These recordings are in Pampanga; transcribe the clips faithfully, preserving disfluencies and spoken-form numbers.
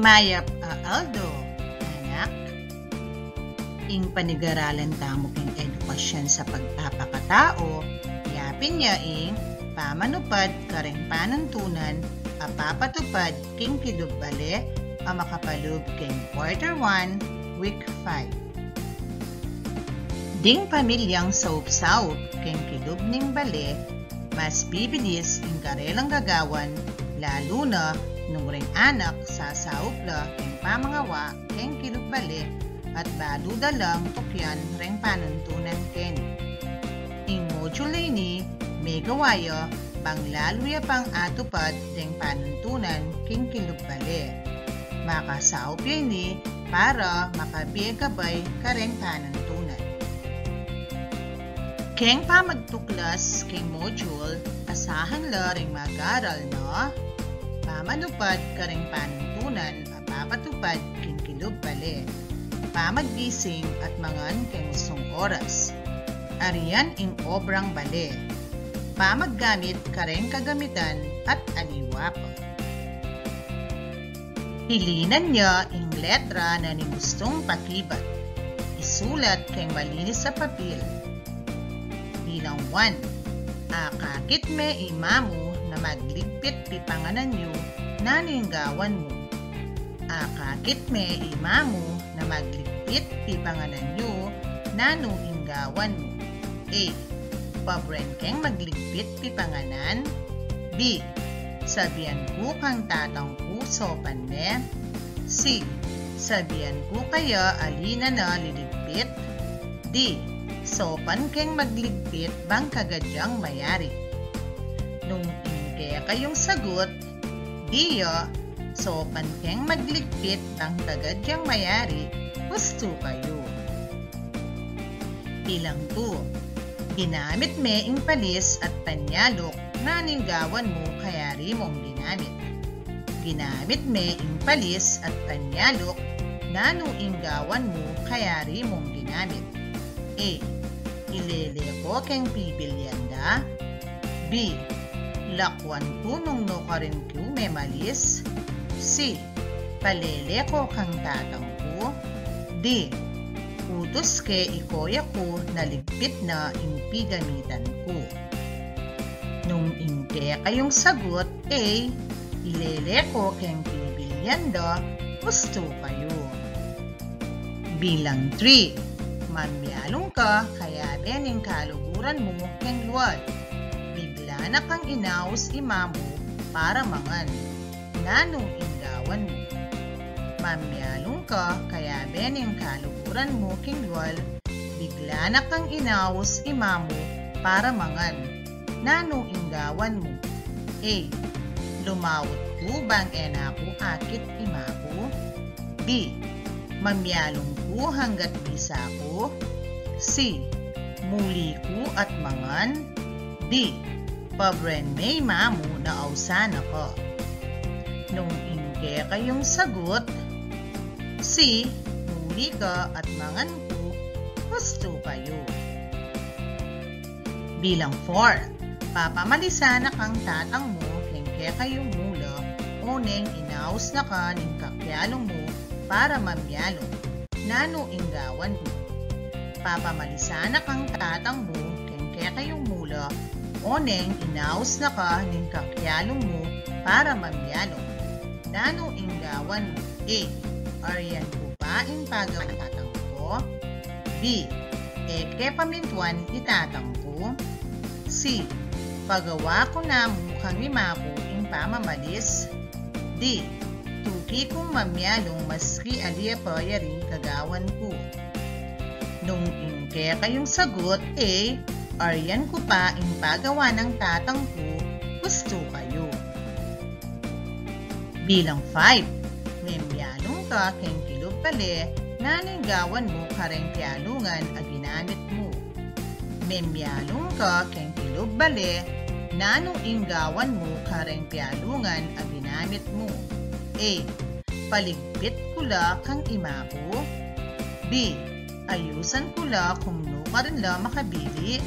Mayap a aldo, anak. Ing panigaralan tamu king edukasyon sa pagpapakatao, yapin ya ing pamanupad kareng panuntunan a papatupad king kilub bale a makapalub king quarter one, week five. Ding pamilyang saup-saup king kilub ning bale, mas bibilis ing karelang gagawan, lalu na nung reng anak sasaup la king pamangawa king kilub bale at balu da lang tukyan reng panuntunan keni. Ing module a ini, megawa ya bang lalu ya pang atupad deng panuntunan king kilub bale. Makasaup ya ini para makabie gabay kareng panuntunan. Keng pamagtuklas keng module, asahan la ring mag-aral na pamanupad kareng panuntunan a papatupad king kilub bale, pamaggising at mangan keng usung oras, arian ing obrang bale, pamaggamit kareng kagamitan at aliwa pa. Pilinan ya ing letra na ning gustung pakibat. Isulat keng malinis a papil. Bilang one. Akakit me i mamu na magligpit pipanganan yu, nanu ing gawan mu? Akakit me i mamu na magligpit pipanganan yu, nanu ing gawan mu? A. Pabren keng magligpit pipanganan. B. Sabian ku kang tatang ku saupan me. C. Sabian ku kaya ali na na liligpit. D. Saupan keng magligpit bang kagad yang mayari. Nung ing kekayung sagut D ya, saupan keng magligpit bang kagad yang mayari, hustu kayu. Bilang two. Ginamit me ing palis at panyaluk, nanu ing gawan mu kayari mung ginamit? Ginamit me ing palis at panyaluk, nanu ing gawan mu kayari mung ginamit? A. Ilele ko keng pibilyan da. B. Lakwan ku nung nukarin ku memalis. C. Palele ko kang tatang ku. D. Utus ke i koya ku na ligpit na ing pigamitan ku. Nung ing kekayung sagut A, ilele ko keng pibilyan da, hustu kayu. Bilang three. Mamyalung ka kayabe ning kaluguran mu keng lual. Bigla na kang inaus i mamu para mangan. Nanu ing gawan mu? Mamyalung ka kayabe ning kaluguran mu keng lual. Bigla na kang inaus i mamu para mangan. Nanu ing gawan mu? A. Lumaut ku bang e na ku akit i maku. B. Mamyalung ku hanggat bisa ku. C. Muli ku at mangan. D. Pabren me i mamu na ausan na ka. Nung ing kekayung sagut C. Muli ka at mangan ku, hustu kayu. Bilang four. Papamalisan na kang tatang mu keng kekayung mula, oneng inaus na ka ning kakyalung mu para mamyalung. Nanu ing gawan mu? Papamalisan na kang tatang mu keng kekayung mula, oneng inaus na ka ning kakyalung mu para mamyalung. Nanu ing gawan mu? A. Aryan ku pa ing pagawa nang tatang ku. B. E ke pamintuan i tatang ku. C. Pagawa ku na mu kang i maku ing pamamalis. D. Tuki kung mamyalung maski ali ya pa yaring gagawan ku. Nung ing kekayung sagut A, aryan ku pa ing pagawa nang tatang ku, hustu kayu. Bilang five. Memyalung ka keng kilub bale, nanu ing gawan mu kareng pialungan a ginamit mu? Memyalung ka keng kilub bale, nanu ing gawan mu kareng pialungan a ginamit mu? A. Paligpit ku la kang i maku. B. Ayusan ku la kung nukarin la makabili.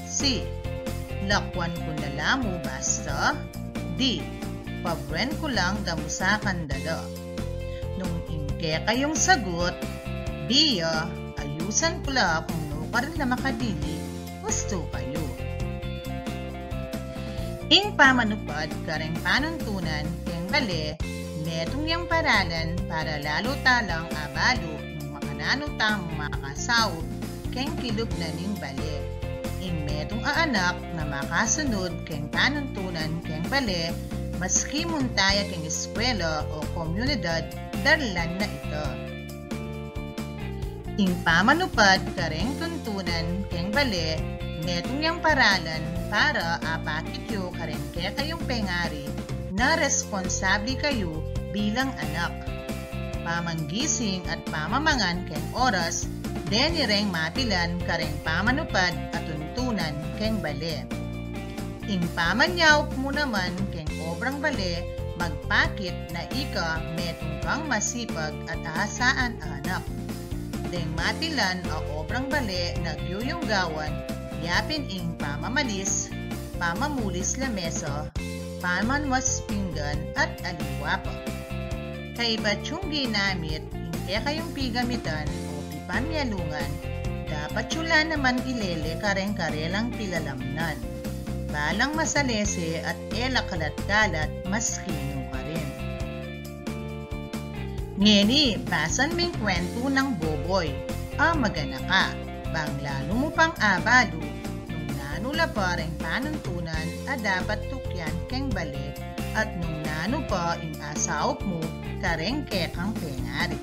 C. Lakwan ku na la mu basta. D. Pabren ku lang damusakan da la. Nung ing kekayung sagut, B ya, ayusan ku la kung nukarin la makadili, hustu kayu. Ing pamanupad kareng panuntunan keng bale, metung yang paralan para lalu ta lang abalu nung makananu tamung makasaup keng kilub na ning bale. Ing metung a anak na makasunud keng panuntunan keng bale, maski munta ya keng eskwela o komunidad, darlan na ita. Ing pamanupad kareng tuntunan keng bale, metung yang paralan para apakit yu kareng kekayung pengari na responsabli kayu bilang anak. Pamanggising at pamamangan keng oras, deni reng mapilan kareng pamanupad a tuntunan keng bale. Ing pamanyaup mu naman keng obrang bale, magpakit na ika metung kang masipag at ahasaan a anak. Deng mapilan a obrang bale nagyuyunggawan, yapin ing pamamalis, pamamulis lamesa, pamanwas pinggan at aliwa pa. Kaybat yung ginamit ing kekayung pigamitan o pipamialungan, dapat yu la naman ilele kareng karelang pilalamnan. Balang masalese at e la kalat-kalat maski nukarin. Ngeni, basan ming kwentu nang Boboy a maganaka, bang lalu mu pang abalu nung nanu la pa reng panuntunan a dapat tukyan keng bale at nung nanu pa ing asaup mu kareng kekang pengari.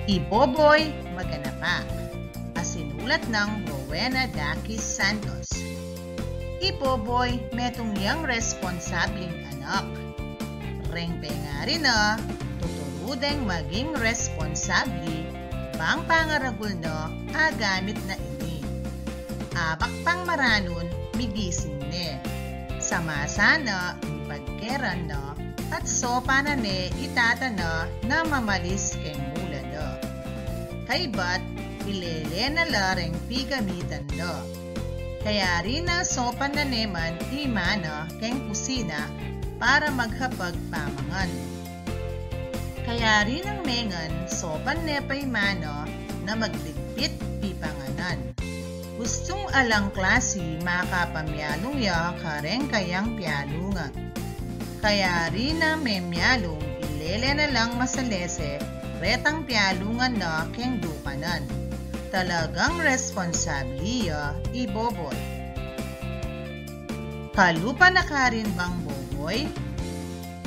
I Boboy Maganapa. A sinulat nang Rowena Dakis Santos. I Boboy metung yang responsabling anak. Reng pengari na, tuturu deng maging responsabli bang pangaragul na agamit na ini. Abak pang maranun, migising ne. Samasa na ing pagkeran na at sopan na ne i tata na na mamalis keng mula da. Kaybat, ilele na la reng pigamitan da. Kayari na sopan na ne man i mana keng kusina para maghapag pamangan. Kayari nang mengan sopan ne pa i mana na magligpit pipanganan. Gustung alang klasi makapamialung ya kareng kayang pialungan. Kayari na memialung ilele na lang masalese retang pialungan na keng dukanan. Talagang responsabli ya i Boboy. Kalupa na karin bang Boboy?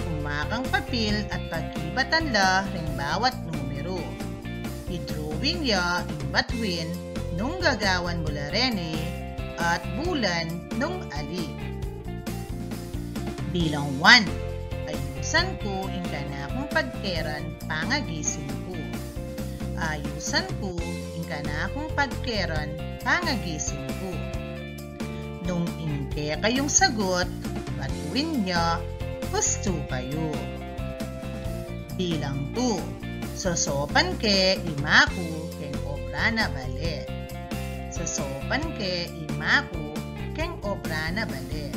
Kumakang papil at pagibatan la ring bawat numeru. I-drawing ya ing batuin nung gagawan mu la reni at bulan nung ali. Bilang one, ayusan ku ing kanakung pagkeran pangagising ku. Ayusan ku ing kanakung pagkeran pangagising ku. Nung ing kekayung sagut, batuin ya, hustu kayu. Bilang two, sosopan ke i maku keng obra na bale. Sosopan ke i maku keng obra na bale.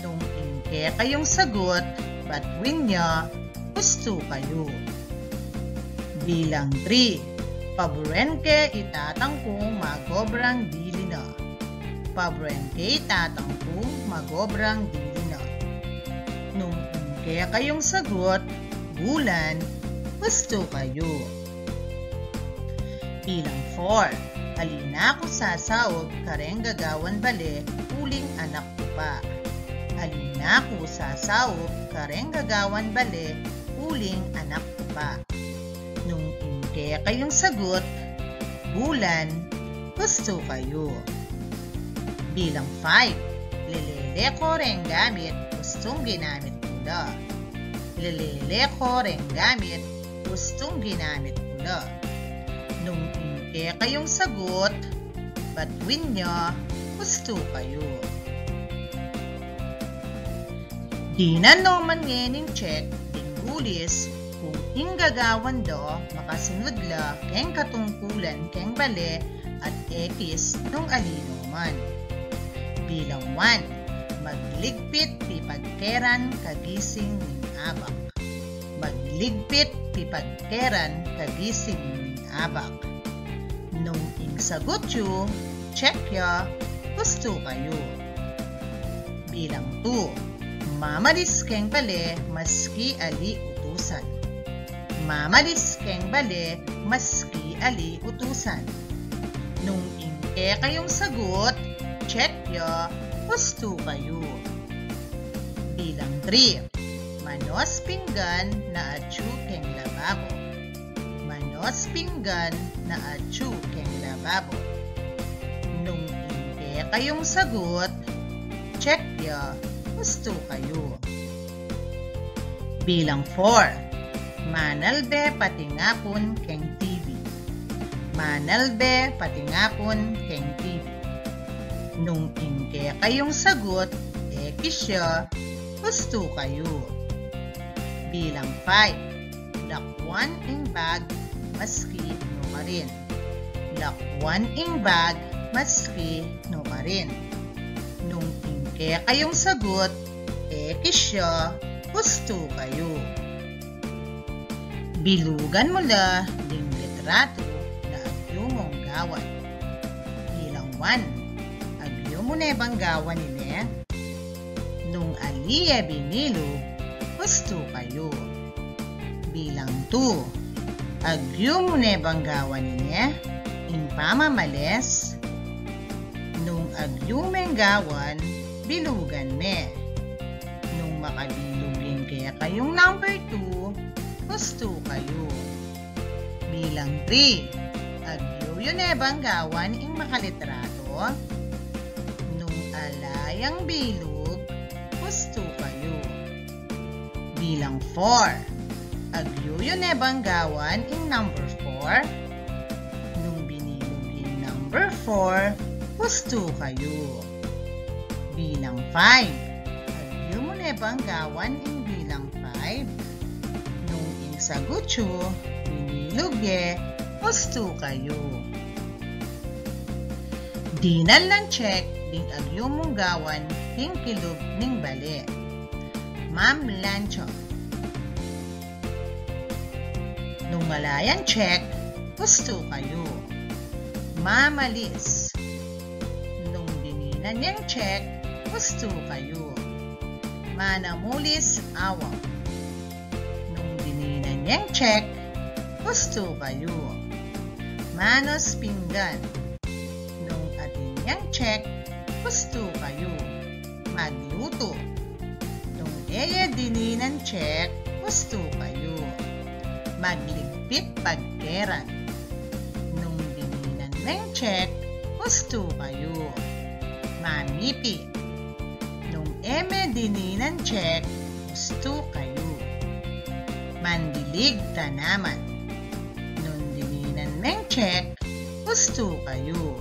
Nung ing kekayung sagut, batuin ya, hustu kayu. Bilang three, paburen ke i tatang kung magobrang dili na. Paburen ke i tatang kung magobrang dili na. Nung ing kekayung sagut, bulan, hustu kayu. Bilang four, ali na ku sasaup kareng gagawan bale uling anak ku pa. Ali na ku sasaup kareng gagawan bale uling anak ku pa. Nung ing kekayung sagut, bulan, hustu kayu. Bilang five, lelele ko reng gamit, hustung ginamit ku la. Lelele ko reng gamit, hustung ginamit ku la. Nung ing kekayung sagut, batuin ya, hustu kayu. Dinan no man ngening check ding gulis kung ing gagawan da makasunud la keng katungkulan keng bale at ekis nung ali no man. Bilang one, magligpit pipagkeran kagising ning abak. Magligpit pipagkeran kagising ning abak. Nung ing sagut yu, check ya, hustu kayu. Bilang two, mamalis keng bale maski ali utusan. Mamalis keng bale maski ali utusan. Nung ing kekayung sagut, check ya, hustu kayu. Bilang three, manos pinggan na atyu keng lababo. Manos pinggan na atyu keng lababo. Nung ing kekayung sagut, check ya, hustu kayu. Bilang four, manalbe patingapun keng T V. Manalbe patingapun keng T V. Nung ing kekayung sagut, ekis ya, hustu kayu. Bilang five, lakwan ing bag maski nukarin. Lakwan ing bag maski nukarin. Nung ing kekayung sagut, ekis ya, hustu kayu. Bilugan mu la ding litratu na agyu mung gawan. Bilang one, agyu mu ne bang gawan ini? Nung ali ye binilug, hustu kayu. Bilang two, agyu mu ne bang gawan ini? Ing pamamalis. Nung agyu meng gawan, bilugan me. Nung makabilug ing kekayung number two, hustu kayu. Bilang three, agyu yu ne bang gawan ing makalitrato? Nung ala yang bilug, hustu kayu. Bilang four, agyu yu ne bang gawan ing number four? Nung binilug ing number four, hustu kayu. Bilang five, agyu mu ne bang gawan ing bilang five? Nung ing sagut yu, binilug ye, hustu kayu. Dinan lang check ding agyu mung gawan king kilub ning bale. Mamlantsa. Nung ala yang check, hustu kayu. Mamalis. Nung dininan yang check, hustu kayu. Manamulis awang. Nung dininan yang check, hustu kayu. Manos pinggan. Nung atin yang check, hustu kayu. Maglutu. Nung e ye dininan check, hustu kayu. Magligpit pagkeran. Nung dininan meng check, hustu kayu. Mamipi. Nung e me dininan check, hustu kayu. Mandilig tanaman. Nung dininan meng check, hustu kayu.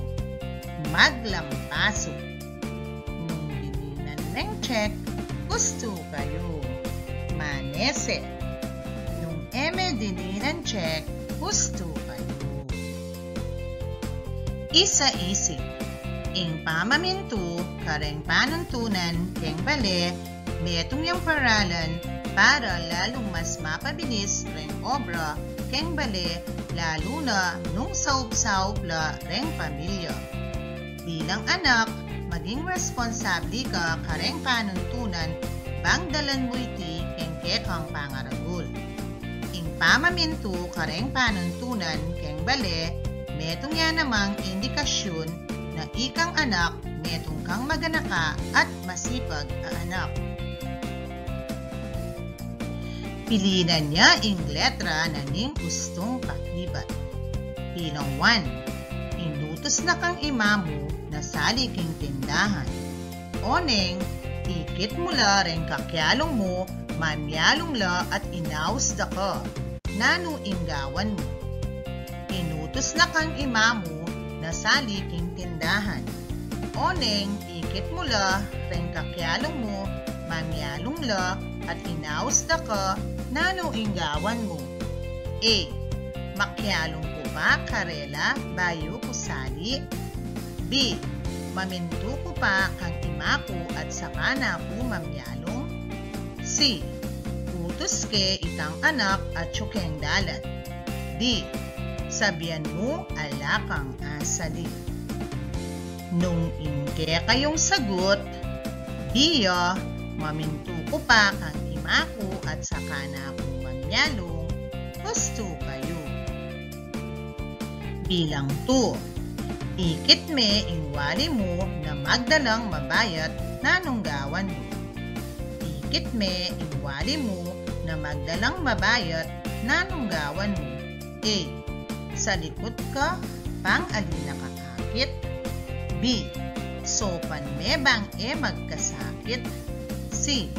Maglampasu. Nung dininan meng check, hustu kayu. Manese. Nung e me dininan check, hustu kayu. Isa-isip. Ing pamamintu kareng panuntunan keng bale, metung yang paralan para lalung mas mapabilis reng obra keng bale, lalu na nung saup-saup la reng pamilya. Bilang anak, maging responsable ka kareng panuntunan bang dalan mu iti keng kekang pangaragul. Ing pamamintu kareng panuntunan keng bale, metung ya namang indikasyun na ikang anak, metung kang maganaka at masipag a anak. Pilinan ya ing letra na ning ustung pakibat. Bilang one, inutus na kang ima mu na sali king tindahan. Oneng, ikit mu la reng kakyalung mu, mamyalung la at inaus da ka. Nanu ing gawan mu? Inutus na kang ima mu na sali king tindahan. Oneng, ikit mu la reng kakyalung mu, mamyalung la at inaus da ka, nanu ing gawan mu? A, makyalung ku pa karela bayu ku sali. B, mamintu ku pa kang ima ku at saka na ku mamyalung. C, Magtus ke itang anak atyu keng dalan. D. Sabian mu ala kang asali. Nung ing kekayung sagut, D ya, mamintu ku pa kang ima ku at saka na ku mamyalung, hustu kayu. Bilang two. Ikit me ing wali mu na magdalang mabayat, nanung gawan mu? Ikit me ing wali mu na magdalang mabayat, nanung gawan mu? A. Salikut ka, pang ali na ka akit. B. Saupan me bang e magkasakit. C.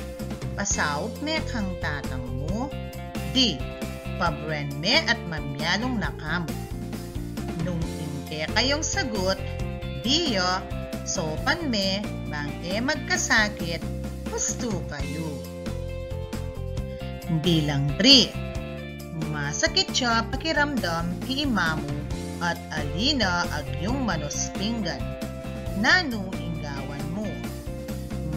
Pasaup me kang tatang mu. D. Pabren me at mamyalung na kamu. Nung ing kekayung sagut, D ya, saupan me bang e magkasakit, hustu kayu. Bilang three. Masakit ya pakiramdam i ima mu at ali na agyung manus pinggan. Nanu ing gawan mu?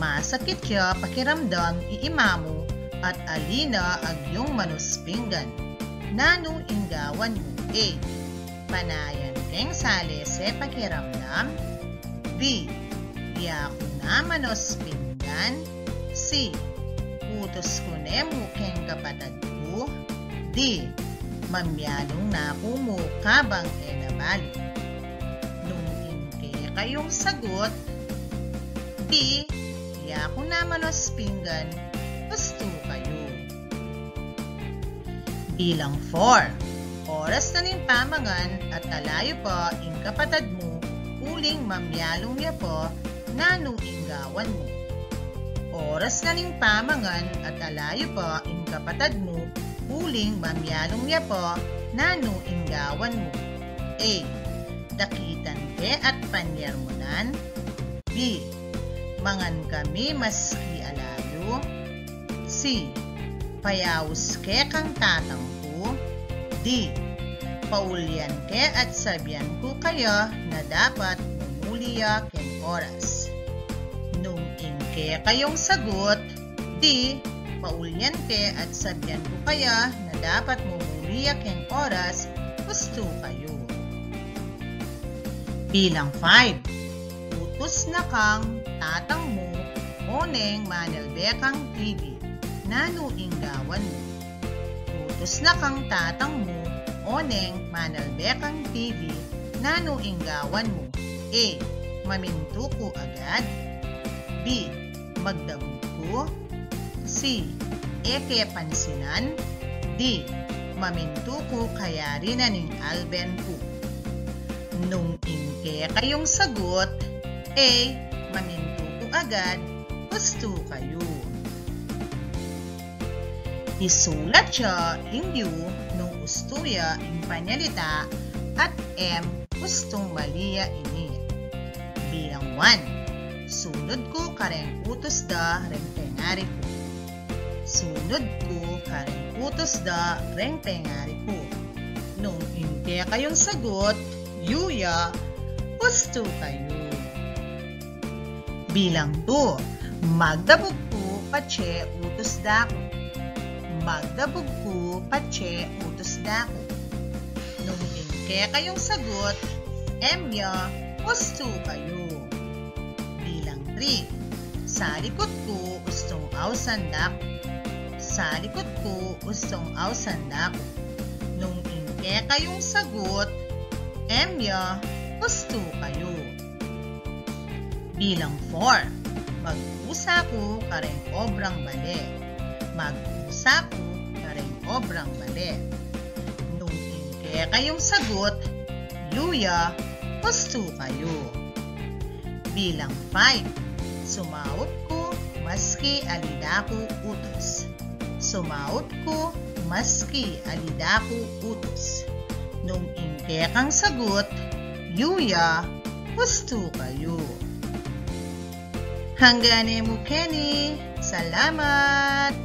Masakit ya pakiramdam i ima mu at ali na agyung manus pinggan. Nanu ing gawan mu? A. Panayan keng salese pakiramdam. B. Yaku na manus pinggan. C. Utus ku ne mu keng kapatad ku. D. Mamyalung na ku mu kabang e na balik. Nung ing kekayung sagut, D. Yaku na manus pinggan, hustu kayu. Bilang four. Oras na ning pamangan at ala yu pa ing kapatad mu uling mamyalung ya pa, nanu ing gawan mu? Oras na ning pamangan at ala yu pa ing kapatad mu uling mamyalung ya pa, nanu ing gawan mu? A. Dakitan ke at panyermunan. B. Mangan kami maski ala yu. C. Payaus ke kang tatang ku. D. Paulyan ke at sabian ku kaya na dapat mumuli ya keng oras. Nung ing kekayung sagut, D. Paulyan ke at sabian ku kaya na dapat mumuli ya keng oras, hustu kayu. Bilang five. Utus na kang tatang mu oneng manalbe kang T V. Nanu ing gawan mu? Utus na kang tatang mu oneng manalbe kang T V. Nanu ing gawan mu? A. Mamintu ku agad. B. Magdabug ku. C. E ke pansinan. D. Mamintu ku kayari na ning alben ku. Nung ing kekayung sagut, A. Mamintu ku agad, hustu kayu. Isulat ya ing yu nung ustu ya ing panyalita at M ustung mali ya ini. Bilang one. Sunud ku kareng utus da reng pengari ku. Sunud ku kareng utus da reng pengari ku. Nung ing kekayung sagut, U ya, hustu kayu. Bilang two. Magdabug ku patse utus da ku. Magdabug ku patse utus da ku. Nung ing kekayung sagut, M ya, hustu kayu. Bilang three. Salikut ku ustung ausan da ku. Salikut ku ustung ausan da ku. Nung ing kekayung sagut, M ya, hustu kayu. Bilang four. Magkusa ku kareng obrang bale. Magkusa ku kareng obrang bale. Nung ing kekayung sagut, U ya, hustu kayu. Bilang five. Sumaup ku maski ali da ku utus. Sumaup ku maski ali da ku utus. Nung ing kekang sagut, U ya, hustu kayu. Hanggan ne mu keni. Salamat!